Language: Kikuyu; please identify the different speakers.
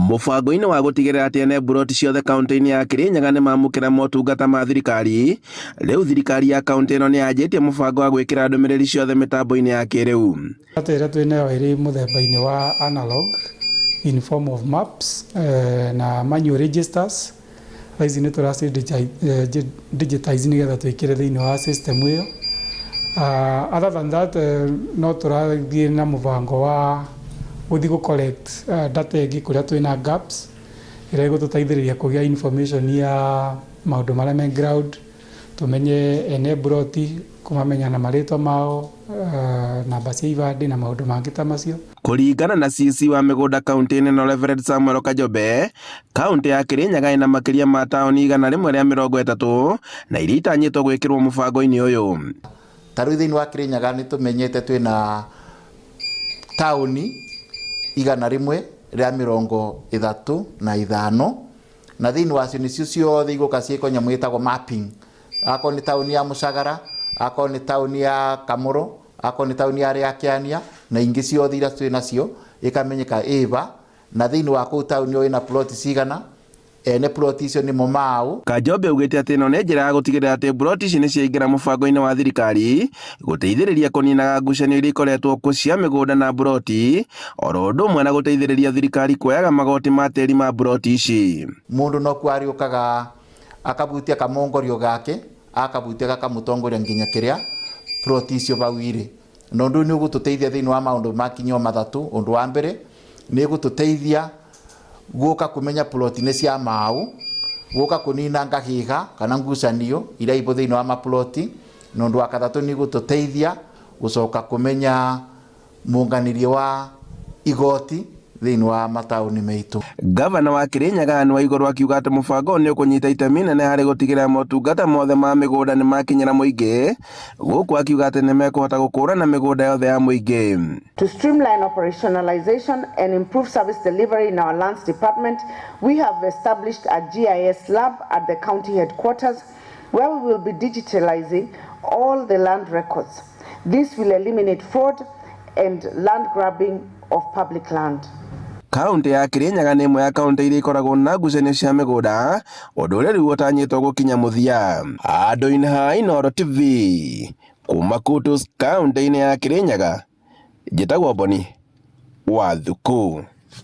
Speaker 1: Mũbango-inĩ wa gũtigĩrĩra atĩ ene mburoti ciothe kaunti-inĩ ya Kirinyaga nĩ mamũkĩra motungata ma thirikari, rĩu thirikari ya kaunti ĩno nĩ yanjĩtie mũbango wa gwĩkĩra ndũmĩrĩri ciothe mĩtambo-inĩ ya kĩrĩu.
Speaker 2: Data ĩrĩa twĩ nayo ĩrĩ mũthemba-inĩ wa analog in form of maps na manual registers. Thaa ici nĩ tũraci digitize nĩgetha twĩkĩre thĩinĩ wa system ĩyo. Other than that no tũrathiĩ na mũbango wa gũthiĩ gũ collect data ĩngĩ kũrĩa twĩna gaps ĩrĩa ĩgũtũteithĩrĩria kũgĩa information ya maũndũ marĩa me ground, tũmenye ene mburoti, kũmamenya na marĩtwa mao, namba cia ibandĩ na maũndũ mangĩ ta macio.
Speaker 1: Kũringana na CC wa mĩgũnda kaunti-inĩ ĩno Rev Samuel Kajobe, kaunti ya Kirinyaga ĩna makĩria ma taũni 130 na iria itanyĩtwo gwĩkĩrwo mũbango-inĩ ũyũ.
Speaker 3: Ta rĩu thĩinĩ wa Kirinyaga nĩ tũmenyete twĩna taũni 135 na thĩinĩ wacio nĩcio ciothe igũka ciĩkwo nyamũ ĩtagwo mapping. Akorwo nĩ taũni ya Mũcagara, akorwo nĩ taũni ya Kamũro, akorwo nĩ taũni ya Rĩakĩania na ingĩ ciothe iria twĩ nacio ĩkamenyeka ĩba na thĩinĩ wa kũu taũni ĩyo ĩna plot cigana, ene plot icio nĩmo maũ.
Speaker 1: Kajombe augĩte atĩ ĩno nĩ njĩra ya gũtigĩrĩra atĩ mburoti ici nĩ ciaingĩra mũbango-inĩ wa thirikari gũteithĩrĩria kũninaga ngucanio iria ikoretwo kuo cia mĩgũnda na mburoti oro ũndũ ũmwe na gũteithĩrĩria thirikari kuoyaga magoti ma tĩri ma mburoti ici.
Speaker 3: Mũndũ nokuo arĩũkaga akabutia kamongorio gake akabutia gakamũtongoria nginya kĩrĩa plot icio bau irĩ. Na ũndũ ũyũ nĩ ũgũtũteithia thĩinĩ wa maũndũ makinya o mathatũ. Ũndũ wa mbere nĩ ĩgũtũteithia gũka kũmenya plot nĩ cia maũ, gũka kũnina ngahĩha kana ngucanio iria ibo thĩinĩ wa maploti, na ũndũ wa gatatũ nĩ ĩgũtũteithia gũcoka kũmenya mũnganĩrie wa igoti thĩinĩ wa mataũni maitũ.
Speaker 1: Ngavana wa Kirinyaga Anne Waigũrũ akiuga atĩ mũbango ũyũ nĩ ũkũnyita itemi inene harĩ gũtigĩrĩra motungata mothe ma mĩgũnda nĩ makinyĩra mũingĩ, gũkũ akiuga atĩ nĩ mekũhota gũkũrana mĩgũnda yothe ya mũingĩ.
Speaker 4: To streamline operationalization and improve service delivery in our lands department, we have established a GIS lab at the county headquarters where we will be digitalizing all the land records. This will eliminate fraud and land grabbing of public land.
Speaker 1: Kaunti ya Kirinyaga nĩ ĩmwe ya kaunti iria ikoragwo na ngucanio cia mĩgũnda, ũndũ ũrĩa rĩu ũtanyĩtwo gũkinya mũthia. Handũ-inĩ ha Inooro TV, kuma Kutus kaunti-inĩ ya Kirinyaga, njĩtagwo Boni wa Thuku.